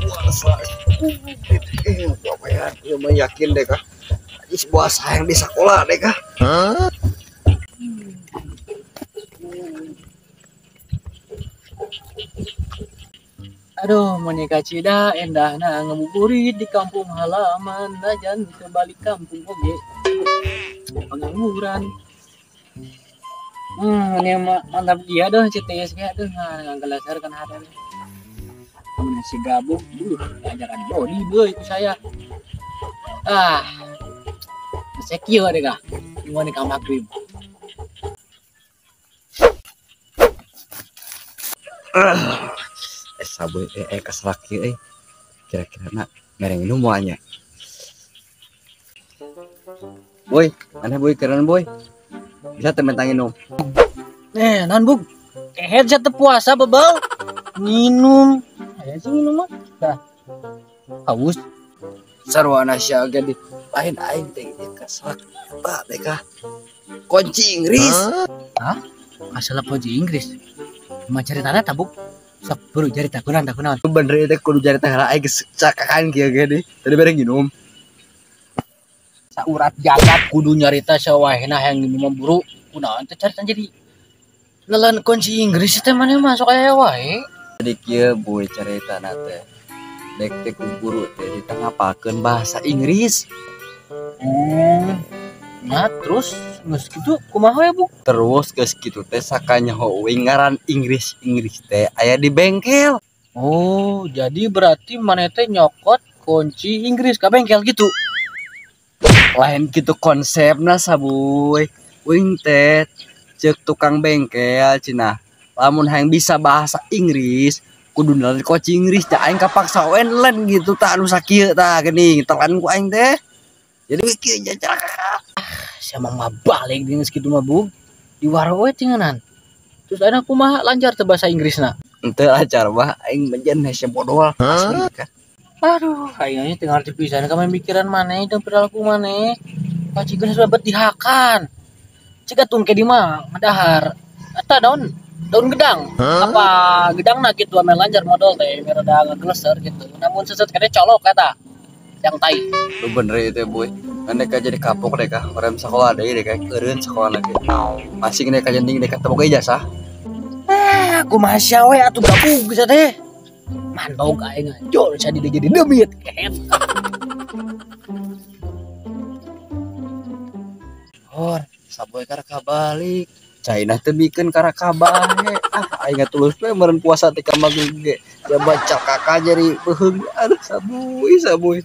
Puasa. Ya mah yakin deh kah. Is puasa yang di sekolah deh kah. Aduh, menikah cida endahna ngabuburit di kampung halaman najan teu balik kampung oge. Pengangguran. Ini mah mantap dia deh CTS ge aduh nganggelasar kan hari. Temen si gabung, ajaran body beuy ku saya. Ah. Sekieu deh kah. Gimana ka magrib. Saboy keselak kieu kira-kira nak mereng minum moalnya. Boy, aneh boy keren boy. Bisa teu mentang minum. Naon bug? Kehed sia teu puasa bebel. Minum. Aya sih minum mah. Dah. Haus. Sarwana sia ge di lain aing teh keselak ba teh kah. Kunci Inggris. Hah? Masalah kunci Inggris. Mah caritana tabuk. Sok buru carita kunaon tah kunaon. Bener teh kudu carita heula aing geus cakakan kieu ge di. Tadi bareng minum. Saurat jagat kudu nyarita sawahna hayang minum buru. Kunaon teh carita jadi lelan kunci Inggris teh maneh mah sok aya wae. Jadi kieu boy caritana teh. Dek teh ku guru teh ditangapalkeun bahasa Inggris. Nah terus geus kitu kumaha ya bu? Terus geus kitu teh sakanyaho uing ngaran Inggris Inggris teh aya di bengkel. Oh, jadi berarti maneh teh nyokot kunci Inggris ka bengkel gitu. Lain kitu konsepna sabuy. Uing teh ceuk tukang bengkel cenah. Lamun hayang bisa bahasa Inggris kudu nelen kunci Inggris teh aing kapaksa we nelen gitu tah anu sakieu tah geuning telan ku aing teh. Jadi kieu nya Sia mah balik dengan segitu mah bug. Di waro we tinganan. Terus ayeuna kumaha lancar teu bahasa Inggrisna? Henteu lancar mah aing menjen hese bodol asli kan. Aduh, aing teu ngarti pisan ka mikiran maneh jeung perilaku maneh. Pacikeun sebab dihakan. Cik atuh ke di mah ngadahar. Eta daun gedang. Apa gedangna kitu ame lancar modal teh rada ngegeleser gitu. Namun seset kene colok eta. Yang tai. Lu bener itu boy. Mereka jadi kapok deh kah, orang sekolah deh deh kayak keren sekolah lagi. Masih mereka jenting deh ketemu kayak jasa. Aku masih we atuh gabung bisa deh. Mantog aing jol jadi jadi demit. Hor, saboy karaka balik. China teu bikeun karaka bae. Ah, aing tulus we meureun puasa teh ka maghrib ge. Coba cakaka jadi beuheung. Aduh, sabuy, sabuy.